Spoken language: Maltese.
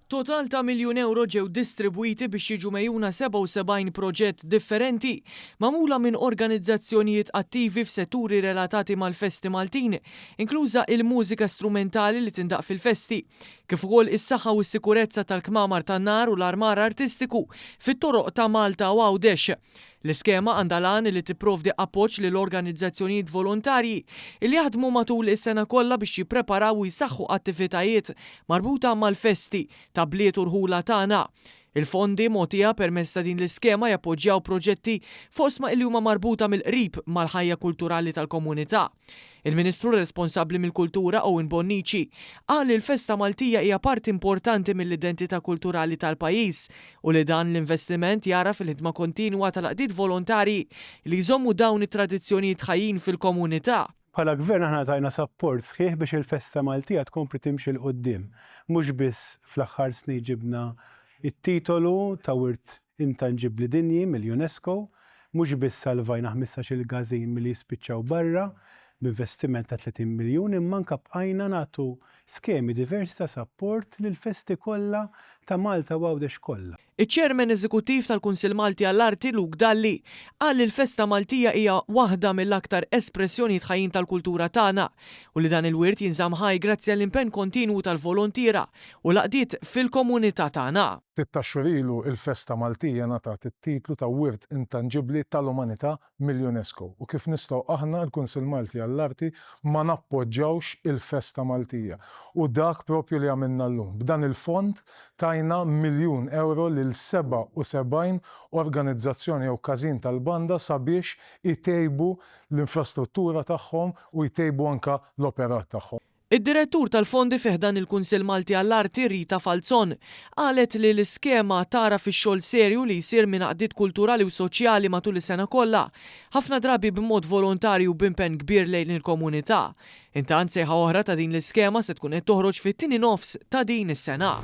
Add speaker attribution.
Speaker 1: Total ta' miljun ewro ġew distribwiti biex jiġu megħjuna 77 proġett differenti magħmula minn organizzazzjonijiet attivi f'setturi relatati mal-festi Maltin, inkluża il-mużika strumentali li tindaqq fil-festi, kif ukoll is-saħħa u s-sikurezza tal-kmamar tan-nar u l-armar artistiku fit-toroq ta' Malta u Għawdex. L-iskema għandha l-għan li tipprovdi appoġġ lil organizzazzjonijiet volontarji li jaħdmu matul is-sena kollha biex jippreparaw u jsaħħu attivitajiet marbuta mal-festi ta' bliet u rħula tagħna. Il-fondi mogħtija permezz ta' din l-iskema jappoġġjaw proġetti f'oqsma li huma marbuta mill-qrib mal-ħajja kulturali tal-komunità. Il-Ministru responsabbli mill-Kultura Owen Bonnici qal li l-festa Maltija hija parti importanti mill-identità kulturali tal-pajjiż u li dan l-investiment jagħraf il-ħidma kontinwa tal-għaqdiet volontarji li jżommu dawn it-tradizzjonijiet ħajjin fil-komunità.
Speaker 2: Bħala Gvern aħna tajna sapport sħiħ biex il-festa Maltija tkompli timxi 'l quddiem. Mhux biss fl-aħħar snin ġibna t-titolu ta' Wirt Intanġibbli Dinji mill-UNESCO, mhux biss salvajna 15-il każin milli jispiċċaw barra b'investiment ta' 30 miljun imma anke bqajna nagħtu skemi diversi ta' sapport lill-festi kollha ta' Malta u Għawdex kollha.
Speaker 1: Iċ-Chairman Eżekuttiv tal-Kunsill Malti għall-Arti Luke Dalli qal li l-festa Maltija hija waħda mill-aktar espressjonijiet ħajjin tal-kultura tagħna u li dan il-wirt jinżamm ħaj grazzi għall-impenn kontinwu tal-volontiera u l-għaqdiet fil-komunità tagħna.
Speaker 3: Ftit tax-xhur ilu il-festa Maltija ngħatat it-titlu ta' Wirt Intanġibbli tal-Umanità mill-UNESCO u kif nistgħu aħna l-Kunsill Malti għall-Arti ma nappoġġawx il-festa Maltija? U dak propju li għamilna llum. B'dan il-fond tajna miljun ewro lil 77 organizzazzjoni jew każin tal-banda sabiex itejbu l-infrastruttura tagħhom u jtejbu anke l-operat tagħhom.
Speaker 1: Id-Direttur tal-Fondi fi ħdan il-Kunsill Malti għall-Arti, Rita Falzon, qalet li l-iskema tagħraf ix-xogħol serju li jsir minn għaqdiet kulturali u soċjali matul is-sena kollha, ħafna drabi b'mod volontarju u b'impenn kbir lejn il-komunità. Intant sejħa oħra ta' din l-iskema se tkun qed toħroġ fit-tieni nofs ta' din is-sena.